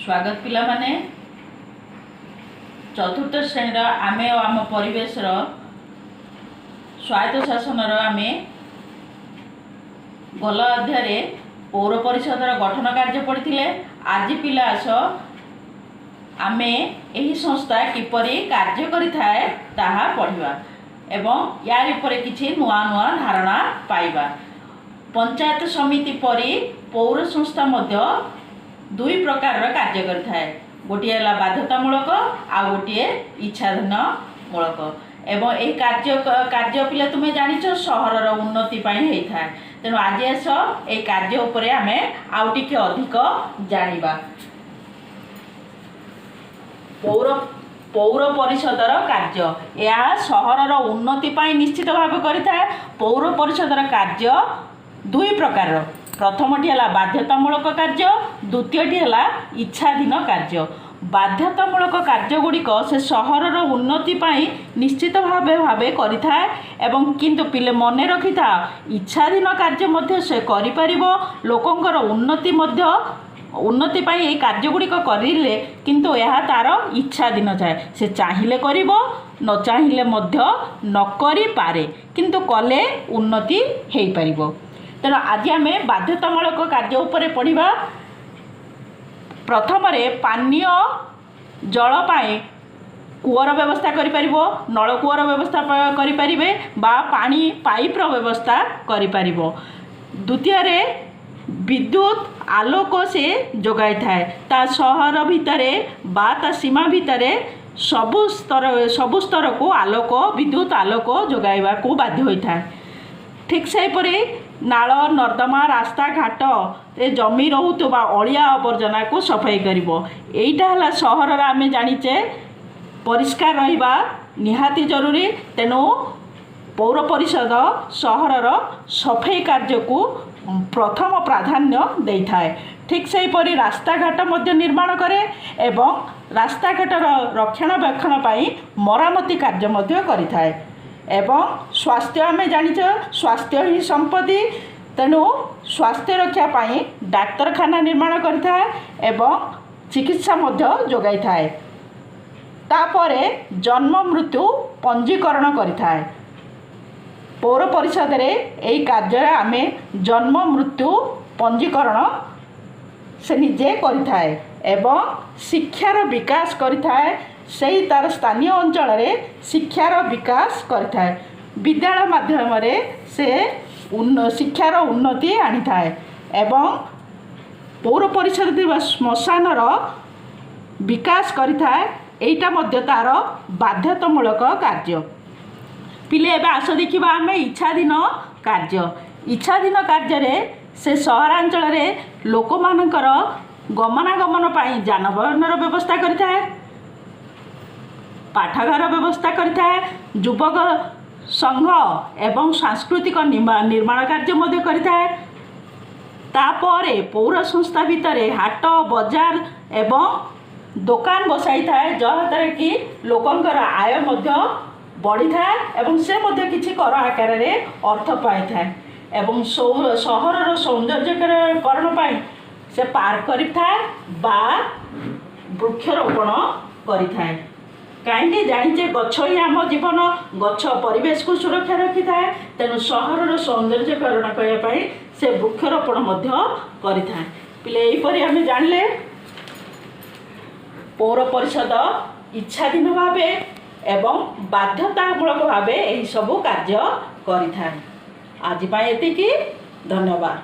ସ୍ୱାଗତ ପିଲାମାନେ। ଚତୁର୍ଥ ଶ୍ରେଣୀର ଆମେ ଓ ଆମ ପରିବେଶର ସ୍ୱାୟତ୍ତ ଶାସନର ଆମେ ଗଲା ଅଧ୍ୟାୟରେ ପୌର ପରିଷଦର ଗଠନ କାର୍ଯ୍ୟ ପଢ଼ିଥିଲେ। ଆଜି ପିଲା ଆସ, ଆମେ ଏହି ସଂସ୍ଥା କିପରି କାର୍ଯ୍ୟ କରିଥାଏ ତାହା ପଢ଼ିବା ଏବଂ ୟାରି ଉପରେ କିଛି ନୂଆ ନୂଆ ଧାରଣା ପାଇବା। ପଞ୍ଚାୟତ ସମିତି ପରି ପୌର ସଂସ୍ଥା ମଧ୍ୟ ଦୁଇ ପ୍ରକାରର କାର୍ଯ୍ୟ କରିଥାଏ। ଗୋଟିଏ ହେଲା ବାଧ୍ୟତାମୂଳକ, ଆଉ ଗୋଟିଏ ଇଚ୍ଛାଧୀନମୂଳକ। ଏବଂ ଏହି କାର୍ଯ୍ୟ ପିଲା ତୁମେ ଜାଣିଛ, ସହରର ଉନ୍ନତି ପାଇଁ ହେଇଥାଏ। ତେଣୁ ଆଜି ଆସ, ଏହି କାର୍ଯ୍ୟ ଉପରେ ଆମେ ଆଉ ଟିକେ ଅଧିକ ଜାଣିବା। ପୌର ପରିଷଦର କାର୍ଯ୍ୟ, ଏହା ସହରର ଉନ୍ନତି ପାଇଁ ନିଶ୍ଚିତ ଭାବେ କରିଥାଏ। ପୌର ପରିଷଦର କାର୍ଯ୍ୟ ଦୁଇ ପ୍ରକାରର। ପ୍ରଥମଟି ହେଲା ବାଧ୍ୟତାମୂଳକ କାର୍ଯ୍ୟ, ଦ୍ୱିତୀୟଟି ହେଲା ଇଚ୍ଛାଧୀନ କାର୍ଯ୍ୟ। ବାଧ୍ୟତାମୂଳକ କାର୍ଯ୍ୟଗୁଡ଼ିକ ସେ ସହରର ଉନ୍ନତି ପାଇଁ ନିଶ୍ଚିତ ଭାବେ କରିଥାଏ ଏବଂ କିନ୍ତୁ ପିଲେ ମନେ ରଖିଥାଅ, ଇଚ୍ଛାଧୀନ କାର୍ଯ୍ୟ ମଧ୍ୟ ସେ କରିପାରିବ। ଲୋକଙ୍କର ଉନ୍ନତି ପାଇଁ ଏହି କାର୍ଯ୍ୟଗୁଡ଼ିକ କରିଲେ, କିନ୍ତୁ ଏହା ତା'ର ଇଚ୍ଛାଧୀନ ଥାଏ। ସେ ଚାହିଁଲେ କରିବ, ନ ଚାହିଁଲେ ମଧ୍ୟ ନ କରିପାରେ, କିନ୍ତୁ କଲେ ଉନ୍ନତି ହେଇପାରିବ। ତେଣୁ ଆଜି ଆମେ ବାଧ୍ୟତାମୂଳକ କାର୍ଯ୍ୟ ଉପରେ ପଢ଼ିବା। ପ୍ରଥମରେ ପାନୀୟ ଜଳ ପାଇଁ କୂଅର ବ୍ୟବସ୍ଥା କରିପାରିବ, ନଳକୂଅର ବ୍ୟବସ୍ଥା କରିପାରିବେ ବା ପାଣି ପାଇପ୍ର ବ୍ୟବସ୍ଥା କରିପାରିବ। ଦ୍ୱିତୀୟରେ ବିଦ୍ୟୁତ ଆଲୋକ ସେ ଯୋଗାଇଥାଏ। ତା ସହର ଭିତରେ ବା ତା ସୀମା ଭିତରେ ସବୁ ସ୍ତରକୁ ଆଲୋକ, ବିଦ୍ୟୁତ ଆଲୋକ ଯୋଗାଇବାକୁ ବାଧ୍ୟ ହୋଇଥାଏ। ଠିକ୍ ସେହିପରି ନାଳ ନର୍ଦ୍ଦମା, ରାସ୍ତାଘାଟରେ ଜମି ରହୁଥିବା ଅଳିଆ ଆବର୍ଜନାକୁ ସଫେଇ କରିବ। ଏଇଟା ହେଲା ସହରର, ଆମେ ଜାଣିଛେ, ପରିଷ୍କାର ରହିବା ନିହାତି ଜରୁରୀ। ତେଣୁ ପୌର ପରିଷଦ ସହରର ସଫେଇ କାର୍ଯ୍ୟକୁ ପ୍ରଥମ ପ୍ରାଧାନ୍ୟ ଦେଇଥାଏ। ଠିକ୍ ସେହିପରି ରାସ୍ତାଘାଟ ମଧ୍ୟ ନିର୍ମାଣ କରେ ଏବଂ ରାସ୍ତାଘାଟର ରକ୍ଷଣାବେକ୍ଷଣ ପାଇଁ ମରାମତି କାର୍ଯ୍ୟ ମଧ୍ୟ କରିଥାଏ। ଏବଂ ସ୍ୱାସ୍ଥ୍ୟ, ଆମେ ଜାଣିଛ, ସ୍ୱାସ୍ଥ୍ୟ ହିଁ ସମ୍ପତ୍ତି। ତେଣୁ ସ୍ୱାସ୍ଥ୍ୟ ରକ୍ଷା ପାଇଁ ଡାକ୍ତରଖାନା ନିର୍ମାଣ କରିଥାଏ ଏବଂ ଚିକିତ୍ସା ମଧ୍ୟ ଯୋଗାଇଥାଏ। ତାପରେ ଜନ୍ମ ମୃତ୍ୟୁ ପଞ୍ଜୀକରଣ କରିଥାଏ। ପୌର ପରିଷଦରେ ଏହି କାର୍ଯ୍ୟରେ ଆମେ ଜନ୍ମ ମୃତ୍ୟୁ ପଞ୍ଜୀକରଣ ସେ ନିଜେ କରିଥାଏ ଏବଂ ଶିକ୍ଷାର ବିକାଶ କରିଥାଏ। ସେଇ ତା'ର ସ୍ଥାନୀୟ ଅଞ୍ଚଳରେ ଶିକ୍ଷାର ବିକାଶ କରିଥାଏ। ବିଦ୍ୟାଳୟ ମାଧ୍ୟମରେ ସେ ଶିକ୍ଷାର ଉନ୍ନତି ଆଣିଥାଏ ଏବଂ ପୌର ପରିଷଦ ଥିବା ଶ୍ମଶାନର ବିକାଶ କରିଥାଏ। ଏଇଟା ମଧ୍ୟ ତା'ର ବାଧ୍ୟତାମୂଳକ କାର୍ଯ୍ୟ। ପିଲେ, ଏବେ ଆସ ଦେଖିବା ଆମେ ଇଚ୍ଛାଧୀନ କାର୍ଯ୍ୟ। ଇଚ୍ଛାଧୀନ କାର୍ଯ୍ୟରେ ସେ ସହରାଞ୍ଚଳରେ ଲୋକମାନଙ୍କର ଗମନାଗମନ ପାଇଁ ଯାନବାହନର ବ୍ୟବସ୍ଥା କରିଥାଏ, ପାଠାଗାର ବ୍ୟବସ୍ଥା କରିଥାଏ, ଯୁବକ ସଂଘ ଏବଂ ସାଂସ୍କୃତିକ ନିର୍ମାଣ କାର୍ଯ୍ୟ ମଧ୍ୟ କରିଥାଏ। ତାପରେ ପୌର ସଂସ୍ଥା ଭିତରେ ହାଟ ବଜାର ଏବଂ ଦୋକାନ ବସାଇଥାଏ, ଯାହାଦ୍ୱାରା କି ଲୋକଙ୍କର ଆୟ ମଧ୍ୟ ବଢ଼ିଥାଏ ଏବଂ ସେ ମଧ୍ୟ କିଛି କର ଆକାରରେ ଅର୍ଥ ପାଇଥାଏ। ଏବଂ ସହରର ସୌନ୍ଦର୍ଯ୍ୟକରଣ ପାଇଁ ସେ ପାର୍କ କରିଥାଏ ବା ବୃକ୍ଷରୋପଣ କରିଥାଏ। କାହିଁକି ଜାଣିଛେ, ଗଛ ହିଁ ଆମ ଜୀବନ। ଗଛ ପରିବେଶକୁ ସୁରକ୍ଷା ରଖିଥାଏ। ତେଣୁ ସହରର ସୌନ୍ଦର୍ଯ୍ୟକରଣ କରିବା ପାଇଁ ସେ ବୃକ୍ଷରୋପଣ ମଧ୍ୟ କରିଥାଏ। ପିଲେ, ଏହିପରି ଆମେ ଜାଣିଲେ ପୌର ପରିଷଦ ଇଚ୍ଛାଧୀନ ଭାବେ ଏବଂ ବାଧ୍ୟତାମୂଳକ ଭାବେ ଏହିସବୁ କାର୍ଯ୍ୟ କରିଥାଏ। ଆଜି ପାଇଁ ଏତିକି, ଧନ୍ୟବାଦ।